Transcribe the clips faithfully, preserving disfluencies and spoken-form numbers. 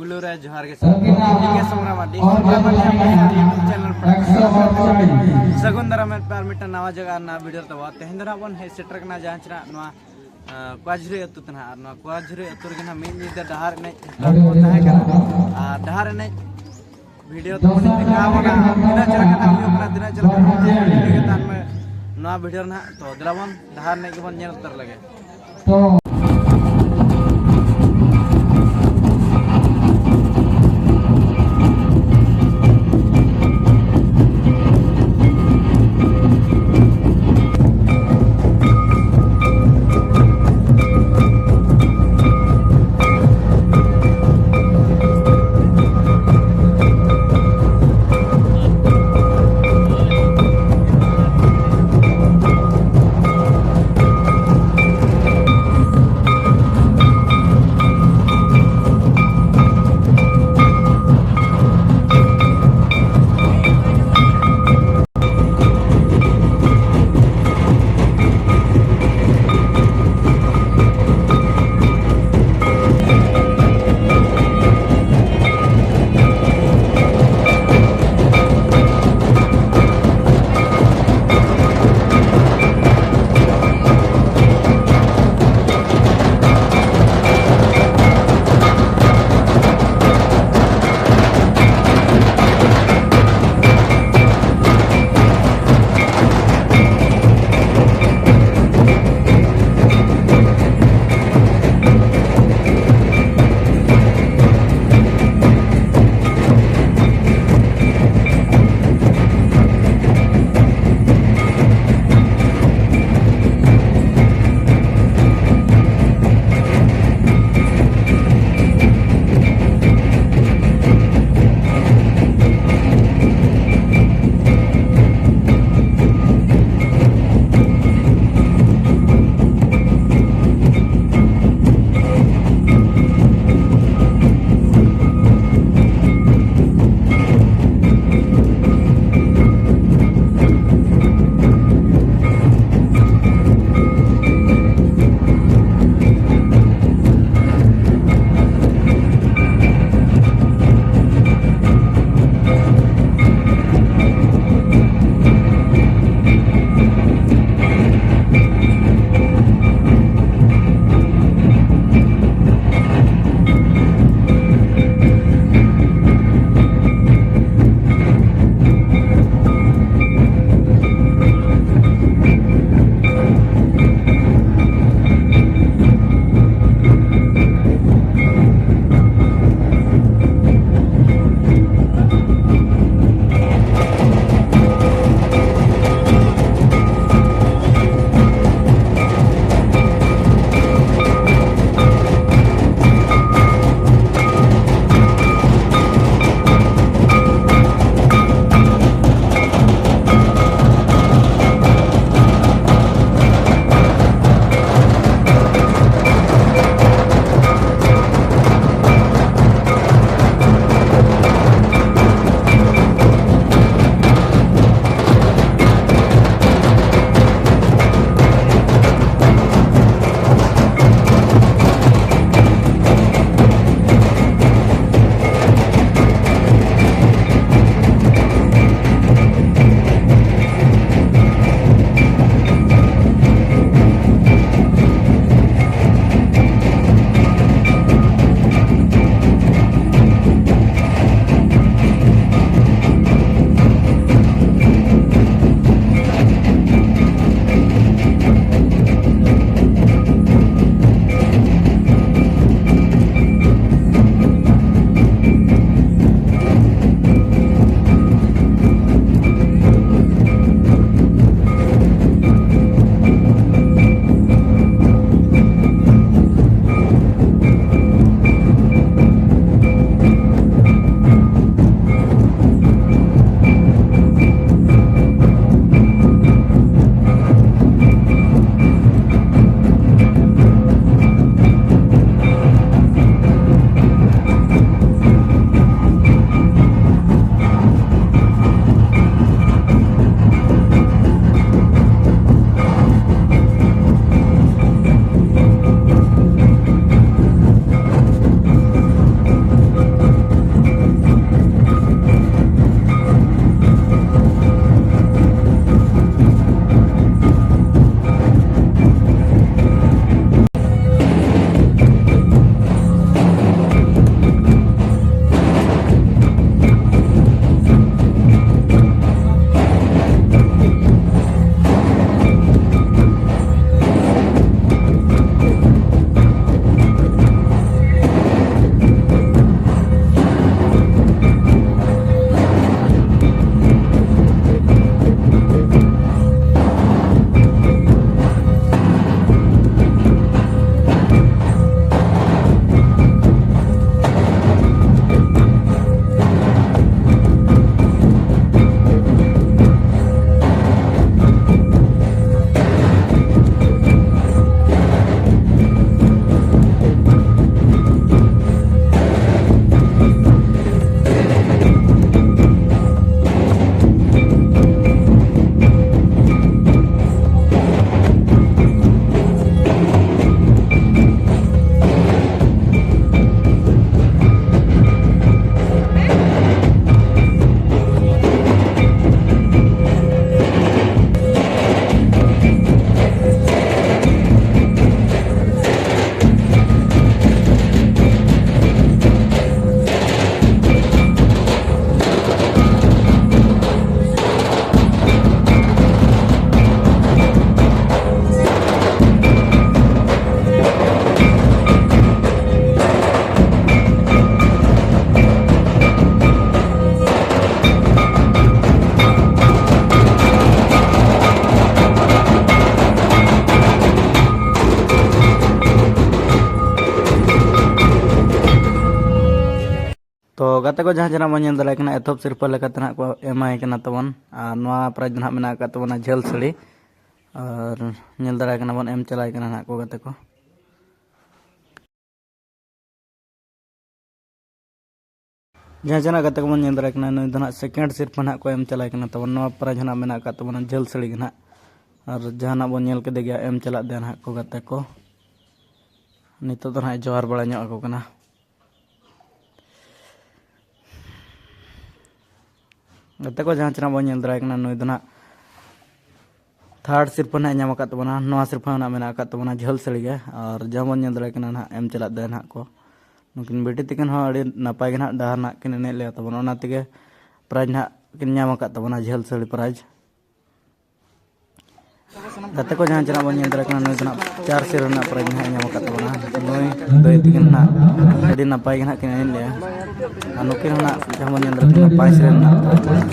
ᱯᱩᱭᱞᱩ ᱨᱮ ᱡᱚᱦᱟᱨ ᱜᱮ ᱥᱟᱱᱟᱢ ᱠᱚ᱾ ᱤᱧ ᱜᱮ ᱥᱚᱢᱨᱟ ᱢᱟᱨᱰᱤ, ᱥᱚᱢᱨᱟ ᱢᱟᱨᱰᱤ ᱟᱯᱮ ᱥᱟᱶ YouTube channel ᱯᱮ ᱥᱟᱹᱜᱩᱱ ᱫᱟᱨᱟᱢ ᱢᱮ ᱟᱨ ᱢᱤᱫᱴᱟᱝ ᱱᱟᱣᱟ ᱡᱟᱭᱜᱟ ᱟᱨ ᱱᱟᱣᱟ video ᱨᱮ ᱛᱟᱵᱚ᱾ ᱛᱮᱦᱮᱧ ᱫᱚ ᱱᱟᱦᱟᱜ ᱵᱚᱱ ᱦᱮᱡ ᱥᱮᱴᱮᱨ ᱠᱟᱱᱟ ᱡᱟᱦᱟᱸ ᱪᱮ ᱱᱟᱦᱟᱜ ᱱᱚᱣᱟ, ᱟᱸ, ᱠᱚᱣᱟᱡᱷᱩᱨᱤ ᱟᱹᱛᱩ ᱛᱮ ᱱᱟᱦᱟᱜ᱾ ᱟᱨ ᱱᱚᱣᱟ ᱠᱚᱣᱟᱡᱷᱩᱨᱤ ᱟᱹᱛᱩ ᱨᱮᱜᱮ ᱱᱟᱦᱟᱜ ᱢᱤᱫ ᱧᱤᱫᱟᱹ ᱰᱟᱦᱟᱨ ᱮᱱᱮᱡ ᱠᱚ ᱛᱟᱦᱮᱸ ᱠᱟᱱᱟ᱾ ᱟᱨ ᱰᱟᱦᱟᱨ ᱮᱱᱮᱡ video ᱛᱟᱵᱚᱱ ᱤᱧ ᱫᱮᱠᱷᱟᱣ ᱵᱚᱱᱟ, ᱛᱤᱱᱟᱹᱜ ᱪᱮᱦᱨᱟ ᱠᱟᱛᱷᱟ ᱦᱩᱭᱩᱜ ᱠᱟᱱᱟ, ᱛᱤᱱᱟᱹᱜ ᱪᱮᱦᱨᱟ ᱠᱟᱛᱷᱟ ᱦᱩᱭᱩᱜ ᱠᱟᱱᱟ, video ᱜᱮ ᱛᱟᱦᱮᱱ ᱢᱮ ᱱᱚᱣᱟ video ᱨᱮ ᱱᱟᱦᱟᱜ᱾ ᱛᱚ ᱫᱮᱞᱟ ᱵᱚᱱ ᱰᱟᱦᱟᱨ ᱮᱱᱮᱡ ᱜᱮᱵᱚᱱ ᱧᱮᱞ ᱩᱛᱟᱹᱨ ᱞᱮᱜᱮ᱾ ᱛᱚ ᱜᱟᱛᱮ ᱠᱚ, ᱡᱟᱦᱟᱸ ᱡᱮ ᱱᱟᱜ ᱵᱚᱱ ᱧᱮᱞ ᱫᱟᱲᱮᱭᱟᱜ ᱠᱟᱱᱟ, ᱮᱛᱚᱦᱚᱵ ᱥᱤᱨᱯᱟᱹ ᱞᱮᱠᱟᱛᱮ ᱱᱟᱜ ᱠᱚ ᱮᱢᱟᱭ ᱠᱟᱱᱟ ᱛᱟᱵᱚᱱ, ᱟᱨ ᱱᱚᱣᱟ ᱯᱨᱟᱭᱤᱡᱽ ᱫᱚ ᱱᱟᱜ ᱢᱮᱱᱟᱜ ᱟᱠᱟᱫ ᱛᱟᱵᱚᱱᱟ ᱡᱷᱟᱹᱞ ᱥᱟᱹᱲᱤ, ᱟᱨ ᱧᱮᱞ ᱫᱟᱲᱮᱭᱟᱜ ᱠᱟᱱᱟ ᱵᱚᱱ ᱮᱢ ᱪᱟᱞᱟᱭ ᱠᱟᱱᱟ ᱱᱟᱜ ᱠᱚ ᱜᱟᱛᱮ ᱠᱚ᱾ ᱡᱟᱦᱟᱸ ᱡᱮ ᱱᱟᱜ ᱜᱟᱛᱮ ᱠᱚᱵᱚᱱ ᱧᱮᱞ ᱫᱟᱲᱮᱭᱟᱜ ᱠᱟᱱᱟ, ᱱᱩᱭ ᱫᱚ ᱱᱟᱜ ᱥᱮᱠᱮᱱᱰ ᱥᱤᱨᱯᱟᱹ ᱱᱟᱜ ᱠᱚ ᱮᱢ ᱪᱟᱞᱟᱭ ᱠᱟᱱᱟ ᱛᱟᱵᱚᱱ᱾ ᱱᱚᱣᱟ ᱯᱨᱟᱭᱤᱡᱽ ᱱᱟᱜ ᱢᱮᱱᱟᱜ ᱟᱠᱟᱫ ᱛᱟᱵᱚᱱᱟ ᱡᱷᱟᱹᱞ ᱥᱟᱹᱲᱤ ᱜᱮ ᱱᱟᱜ, ᱟᱨ ᱡᱟᱦᱟᱱᱟᱜ ᱵᱚᱱ ᱧᱮᱞ ᱠᱮᱫᱮ ᱜᱮᱭᱟ, ᱮᱢ ᱪᱟᱞᱟᱜ ᱫᱮ ᱱᱟᱜ ᱠᱚ ᱜᱟᱛᱮ ᱠᱚ᱾ ᱱᱤᱛᱚᱜ ᱫᱚ ᱱᱟᱜ ᱡᱚᱦᱟᱨ ᱵᱟᱲᱟ ᱧᱚᱜ ᱟᱠᱚ ᱠᱟᱱᱟ᱾ ᱜᱟᱛᱮ ᱠᱚ, ᱡᱟᱦᱟᱸ ᱪᱮᱱᱟᱜ ᱵᱚᱱ ᱧᱮᱞ ᱫᱟᱲᱮᱭᱟᱭ ᱠᱟᱱᱟ, ᱱᱩᱭ ᱫᱚ ᱱᱟᱜ ᱛᱷᱟᱨᱰ ᱥᱤᱨᱯᱟᱹ ᱱᱟᱜ ᱮ ᱧᱟᱢ ᱟᱠᱟᱫ ᱛᱟᱵᱚᱱᱟ᱾ ᱱᱚᱣᱟ ᱥᱤᱨᱯᱟᱹ ᱱᱟᱜ ᱢᱮᱱᱟᱜ ᱟᱠᱟᱫ ᱛᱟᱵᱚᱱᱟ ᱡᱷᱟᱹᱞ ᱥᱟᱹᱲᱤ ᱜᱮ, ᱟᱨ ᱡᱟᱦᱟᱸ ᱵᱚᱱ ᱧᱮᱞ ᱫᱟᱲᱮᱭᱟᱜ ᱠᱟᱱᱟ ᱱᱟᱜ ᱮᱢ ᱪᱟᱞᱟᱜ ᱫᱟᱭ ᱱᱟᱜ ᱠᱚ᱾ ᱱᱩᱠᱤᱱ ᱵᱤᱴᱤ ᱛᱟᱹᱠᱤᱱ ᱦᱚᱸ ᱟᱹᱰᱤ ᱱᱟᱯᱟᱭ ᱜᱮ ᱱᱟᱜ ᱰᱟᱦᱟᱨ ᱱᱟᱜ ᱠᱤᱱ ᱮᱱᱮᱡ ᱞᱮᱫ ᱛᱟᱵᱚᱱᱟ, ᱚᱱᱟ ᱛᱮᱜᱮ ᱯᱨᱟᱭᱤᱡᱽ ᱱᱟᱜ ᱠᱤᱱ ᱧᱟᱢ ᱟᱠᱟᱫ ᱛᱟᱵᱚᱱᱟ, ᱡᱷᱟᱹᱞ ᱥᱟᱹᱲᱤ ᱯᱨᱟᱭᱤᱡᱽ᱾ ᱜᱟᱛᱮ ᱠᱚ, ᱡᱟᱦᱟᱸ ᱪᱮᱱᱟᱜ ᱵᱚᱱ ᱧᱮᱞ ᱫᱟᱲᱮᱭᱟᱜ ᱠᱟᱱᱟ, ᱱᱩᱭ ᱫᱚ ᱱᱟᱜ ᱪᱟᱨ ᱥᱤᱨᱟᱹ ᱨᱮᱱᱟᱜ ᱯᱨᱟᱭᱤᱡᱽ ᱱᱟᱜ ᱮ ᱧᱟᱢ ᱟᱠᱟᱫ ᱛᱟᱵᱚᱱᱟ᱾ ᱱᱩᱭ ᱫᱟᱹᱭ ᱛᱟᱹᱠᱤᱱ ᱱᱟᱜ ᱟᱹᱰᱤ ᱱᱟᱯᱟᱭ ᱜᱮ ᱱᱟᱜ ᱠᱤᱱ ᱮᱱᱮᱡ ᱞᱮᱜᱼᱟ, ᱟᱨ ᱱᱩᱠᱤᱱ ᱦᱚᱸ ᱱᱟᱜ ᱡᱟᱦᱟᱸ ᱵᱚᱱ ᱧᱮᱞ ᱫᱟᱲᱮᱭᱟᱜ ᱠᱟᱱᱟ, ᱯᱟᱸᱪ ᱥᱤᱨᱟᱹ ᱨᱮᱱᱟᱜ ᱯᱨᱟᱭᱤᱡᱽ᱾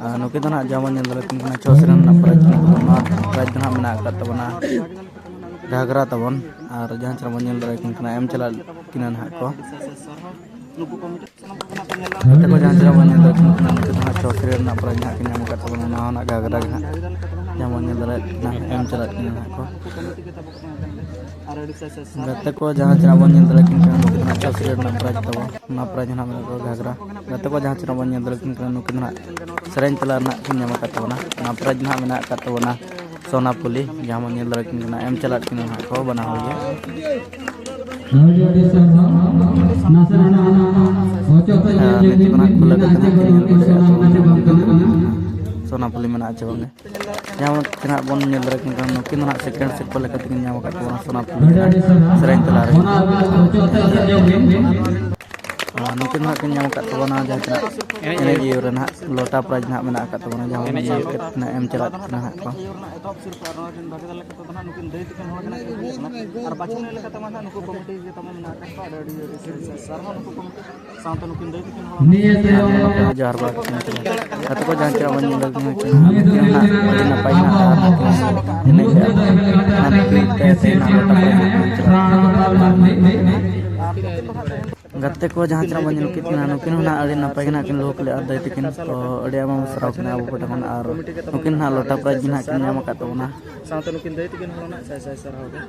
ᱟᱨ ᱱᱩᱠᱤᱱ ᱫᱚ ᱱᱟᱜ ᱡᱟᱦᱟᱸ ᱵᱚᱱ ᱧᱮᱞ ᱫᱟᱲᱮᱭᱟᱜ ᱠᱟᱱᱟ, ᱪᱷᱚ ᱥᱤᱨᱟᱹ ᱨᱮᱱᱟᱜ ᱯᱨᱟᱭᱤᱡᱽ ᱠᱟᱱᱟ ᱛᱟᱵᱚᱱᱟ᱾ ᱱᱚᱣᱟ ᱯᱨᱟᱭᱤᱡᱽ ᱫᱚ ᱱᱟᱜ ᱢᱮᱱᱟᱜ ᱟᱠᱟᱫ ᱛᱟᱵᱚᱱᱟ ᱜᱷᱟᱜᱽᱨᱟ ᱛᱟᱵᱚᱱ, ᱟᱨ ᱡᱟᱦᱟᱸ ᱪᱮᱱᱟᱜ ᱵᱚᱱ ᱧᱮᱞ ᱫᱟᱲᱮᱭᱟᱜ ᱠᱟᱱᱟ, ᱮᱢ ᱪᱟᱞᱟᱜ ᱠᱤᱱᱟ ᱱᱟᱜ ᱠᱚ᱾ ᱜᱟᱛᱮ ᱠᱚ, ᱡᱟᱦᱟᱸ ᱪᱮᱱᱟᱜ ᱵᱚᱱ ᱧᱮᱞ ᱫᱟᱲᱮᱭᱟᱜ ᱠᱟᱱᱟ, ᱱᱩᱠᱩ ᱫᱚ ᱱᱟᱜ ᱪᱷᱚ ᱥᱤᱨᱟᱹ ᱨᱮᱱᱟᱜ ᱯᱨᱟᱭᱤᱡᱽ ᱱᱟᱜ ᱠᱤᱱ ᱧᱟᱢ ᱟᱠᱟᱫ ᱛᱟᱵᱚᱱᱟ᱾ ᱱᱚᱣᱟ ᱦᱚᱸ ᱱᱟᱜ ᱜᱷᱟᱜᱽᱨᱟ ᱜᱮ ᱱᱟᱜ, ᱡᱟᱦᱟᱸ ᱵᱚᱱ ᱧᱮᱞ ᱫᱟᱲᱮᱭᱟᱜ ᱠᱟᱱᱟ, ᱮᱢ ᱪᱟᱞᱟᱜ ᱠᱤᱱᱟ ᱱᱟᱜ ᱠᱚ᱾ ᱜᱟᱛᱮ ᱠᱚ, ᱡᱟᱦᱟᱸ ᱪᱮᱱᱟᱜ ᱵᱚᱱ ᱧᱮᱞ ᱫᱟᱲᱮᱭᱟᱜ ᱠᱟᱱᱟ, ᱱᱩᱠᱩ ᱫᱚ ᱱᱟᱜ ᱪᱷᱚ ᱥᱤᱨᱟᱹ ᱨᱮᱱᱟᱜ ᱯᱨᱟᱭᱤᱡᱽ ᱛᱟᱵᱚᱱ᱾ ᱚᱱᱟ ᱯᱨᱟᱭᱤᱡᱽ ᱱᱟᱜ ᱢᱮᱱᱟᱜ ᱛᱟᱠᱚᱣᱟ ᱜᱷᱟᱜᱽᱨᱟ᱾ ᱜᱟᱛᱮ ᱠᱚ, ᱡᱟᱦᱟᱸ ᱪᱮᱱᱟᱜ ᱵᱚᱱ ᱧᱮᱞ ᱫᱟᱲᱮᱭᱟᱜ ᱠᱟᱱᱟ, ᱱᱩᱠᱤᱱ ᱫᱚ ᱱᱟᱜ ᱥᱮᱨᱮᱧ ᱛᱟᱞᱟ ᱨᱮᱱᱟᱜ ᱠᱤᱱ ᱧᱟᱢ ᱟᱠᱟᱫ ᱛᱟᱵᱚᱱᱟ᱾ ᱚᱱᱟ ᱯᱨᱟᱭᱤᱡᱽ ᱱᱟᱜ ᱢᱮᱱᱟᱜ ᱟᱠᱟᱫ ᱛᱟᱵᱚᱱᱟ ᱥᱳᱱᱟᱯᱩᱞᱤ, ᱡᱟᱦᱟᱸ ᱵᱚᱱ ᱧᱮᱞ ᱫᱟᱲᱮᱭᱟᱜ ᱠᱟᱱᱟ, ᱮᱢ ᱪᱟᱞᱟᱜ ᱠᱤᱱᱟ ᱱᱟᱜ ᱠᱚ ᱵᱟᱱᱟ ᱦᱚᱲ ᱜᱮ᱾ ᱟᱹᱰᱤ ᱟᱹᱰᱤ ᱥᱟᱨᱦᱟᱣ᱾ ᱱᱟᱥᱮ ᱱᱟᱜ ᱚᱪᱚᱜ ᱛᱮ ᱟᱨ ᱱᱤᱛᱚᱜ ᱫᱚ ᱱᱟᱜ ᱠᱷᱩᱞᱟᱹ ᱠᱟᱛᱮ ᱱᱟᱜ ᱠᱤᱱ ᱧᱮᱞ ᱫᱟᱲᱮᱭᱟᱜᱼᱟ, ᱥᱳᱱᱟᱯᱩᱞᱤ ᱢᱮᱱᱟᱜ ᱟᱠᱟᱫ ᱛᱟᱵᱚᱱᱟ᱾ ᱥᱳᱱᱟᱯᱩᱞᱤ ᱢᱮᱱᱟᱜᱼᱟ ᱪᱮ ᱵᱟᱝ? ᱡᱟᱦᱟᱸ ᱛᱤᱱᱟᱹᱜ ᱵᱚᱱ ᱧᱮᱞ ᱫᱟᱲᱮᱭᱟᱜ ᱠᱟᱱᱟ, ᱱᱩᱠᱤᱱ ᱫᱚ ᱱᱟᱜ ᱥᱮᱠᱮᱱᱰ ᱥᱤᱨᱯᱟᱹ ᱞᱮᱠᱟ ᱛᱮᱠᱤᱱ ᱧᱟᱢ ᱟᱠᱟᱫ ᱛᱟᱵᱚᱱᱟ ᱥᱳᱱᱟᱯᱩᱞᱤ ᱨᱮᱱᱟᱜ ᱥᱮᱨᱮᱧ ᱛᱟᱞᱟ ᱨᱮ᱾ ᱟᱨ ᱱᱩᱠᱤᱱ ᱫᱚ ᱱᱟᱜ ᱠᱤᱱ ᱧᱟᱢ ᱟᱠᱟᱫ ᱛᱟᱵᱚᱱᱟ ᱡᱟᱦᱟᱸ ᱛᱤᱱᱟᱹᱜ ᱮᱱᱮᱡ ᱤᱭᱟᱹ ᱨᱮ ᱱᱟᱜ ᱞᱚᱴᱟ ᱯᱨᱟᱭᱤᱡᱽ ᱱᱟᱜ ᱢᱮᱱᱟᱜ ᱟᱠᱟᱫ ᱛᱟᱵᱚᱱᱟ, ᱡᱟᱦᱟᱸ ᱵᱚᱱ ᱧᱮᱞ ᱠᱮᱫ ᱠᱤᱱᱟ ᱮᱢ ᱪᱟᱞᱟᱜ ᱠᱟᱱᱟ ᱱᱟᱜ ᱠᱚ᱾ ᱟᱨ ᱵᱟᱪᱷᱚᱱ ᱞᱮᱠᱟᱛᱮ ᱢᱟ ᱱᱟᱜ ᱱᱩᱠᱩ ᱠᱚᱢᱤᱴᱤ ᱜᱮ ᱛᱟᱵᱚᱱ ᱢᱮᱱᱟᱜ ᱟᱠᱟᱫ ᱠᱚᱣᱟ, ᱟᱹᱰᱤ ᱟᱹᱰᱤ ᱥᱟᱨᱦᱟᱣ ᱱᱩᱠᱩ ᱠᱚᱢᱤᱴᱤ᱾ ᱥᱟᱶᱛᱮ ᱱᱩᱠᱤᱱ ᱫᱟᱹᱭ ᱛᱟᱹᱠᱤᱱ ᱦᱚᱸ ᱱᱤᱭᱟᱹ ᱛᱟᱭᱚᱢ ᱡᱚᱦᱟᱨ ᱵᱟᱲᱟ ᱠᱟᱛᱮ ᱜᱟᱛᱮ ᱠᱚ ᱡᱟᱦᱟᱸ ᱪᱮᱫ ᱵᱚᱱ ᱧᱮᱞ ᱞᱮᱫ ᱠᱤᱱᱟ, ᱱᱩᱠᱤᱱ ᱦᱚᱸ ᱱᱟᱜ ᱟᱹᱰᱤ ᱱᱟᱯᱟᱭ ᱜᱮ ᱱᱟᱜ ᱰᱟᱦᱟᱨ ᱱᱟᱜ ᱠᱤᱱ ᱮᱱᱮᱡ ᱞᱮᱫᱟ᱾ ᱚᱱᱟ ᱛᱮᱜᱮ ᱛᱮ ᱛᱮᱦᱮᱧ ᱱᱟᱜ ᱞᱚᱴᱟ ᱯᱨᱟᱭᱤᱡᱽ ᱱᱟᱜ ᱠᱤᱱ ᱪᱟᱞᱟᱜ ᱠᱟᱱᱟ᱾ ᱜᱟᱛᱮ ᱠᱚ ᱡᱟᱦᱟᱸ ᱛᱤᱱᱟᱹᱜ ᱵᱚᱱ ᱧᱮᱞ ᱠᱮᱫ ᱠᱤᱱᱟ, ᱱᱩᱠᱤᱱ ᱦᱚᱸ ᱱᱟᱦᱟᱜ ᱟᱹᱰᱤ ᱱᱟᱯᱟᱭ ᱜᱮ ᱱᱟᱦᱟᱜ ᱠᱤᱱ ᱞᱩᱦᱩᱠ ᱞᱮᱫᱼᱟ ᱫᱟᱹᱭ ᱛᱟᱹᱠᱤᱱ᱾ ᱛᱚ ᱟᱹᱰᱤ ᱟᱭᱢᱟ ᱥᱟᱨᱦᱟᱣ ᱠᱤᱱᱟ ᱟᱵᱚ ᱯᱟᱦᱴᱟ ᱠᱷᱚᱱ, ᱟᱨ ᱱᱩᱠᱤᱱ ᱱᱟᱦᱟᱜ ᱞᱚᱴᱟ ᱯᱨᱟᱭᱤᱡᱽ ᱜᱮ ᱱᱟᱦᱟᱜ ᱠᱤᱱ ᱧᱟᱢ ᱟᱠᱟᱫ ᱛᱟᱵᱚᱱᱟ᱾ ᱥᱟᱶᱛᱮ ᱱᱩᱠᱤᱱ ᱫᱟᱹᱭ ᱛᱟᱹᱠᱤᱱ ᱦᱚᱸ ᱱᱟᱦᱟᱜ ᱥᱟᱭ ᱥᱟᱭ ᱥᱟᱨᱦᱟᱣ ᱜᱮ᱾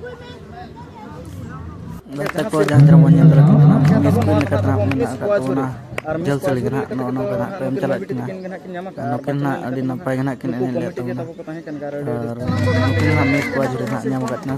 ᱜᱟᱛᱮ ᱠᱚ ᱡᱟᱦᱟᱸ ᱛᱤᱱᱟᱹᱜ ᱵᱚᱱ ᱧᱮᱞ ᱫᱟᱲᱮᱭᱟᱜ ᱠᱟᱱᱟ, ᱢᱤᱥ ᱠᱩᱭᱤᱱ ᱞᱮᱠᱟᱛᱮ ᱱᱟᱦᱟᱜ ᱢᱮᱱᱟᱜ ᱟᱠᱟᱫ ᱛᱟᱵᱚᱱᱟ ᱡᱷᱟᱹᱞ ᱥᱟᱹᱲᱤ ᱜᱮ ᱱᱟᱦᱟᱜ, ᱱᱚᱜᱼᱚ ᱱᱚᱝᱠᱟ ᱱᱟᱦᱟᱜ ᱠᱚ ᱮᱢ ᱪᱟᱞᱟᱜ ᱠᱟᱱᱟ᱾ ᱱᱩᱠᱤᱱ ᱱᱟᱦᱟᱜ ᱟᱹᱰᱤ ᱱᱟᱯᱟᱭ ᱜᱮ ᱱᱟᱦᱟᱜ ᱠᱤᱱ ᱮᱱᱮᱡ ᱞᱮᱫ ᱛᱟᱵᱚᱱᱟ᱾ ᱟᱨ ᱱᱩᱠᱤᱱ ᱱᱟᱦᱟᱜ ᱢᱤᱥ ᱠᱚᱣᱟ ᱡᱷᱩᱨᱤ ᱱᱟᱦᱟᱜ ᱧᱟᱢ ᱟᱠᱟᱫ ᱠᱤᱱᱟ᱾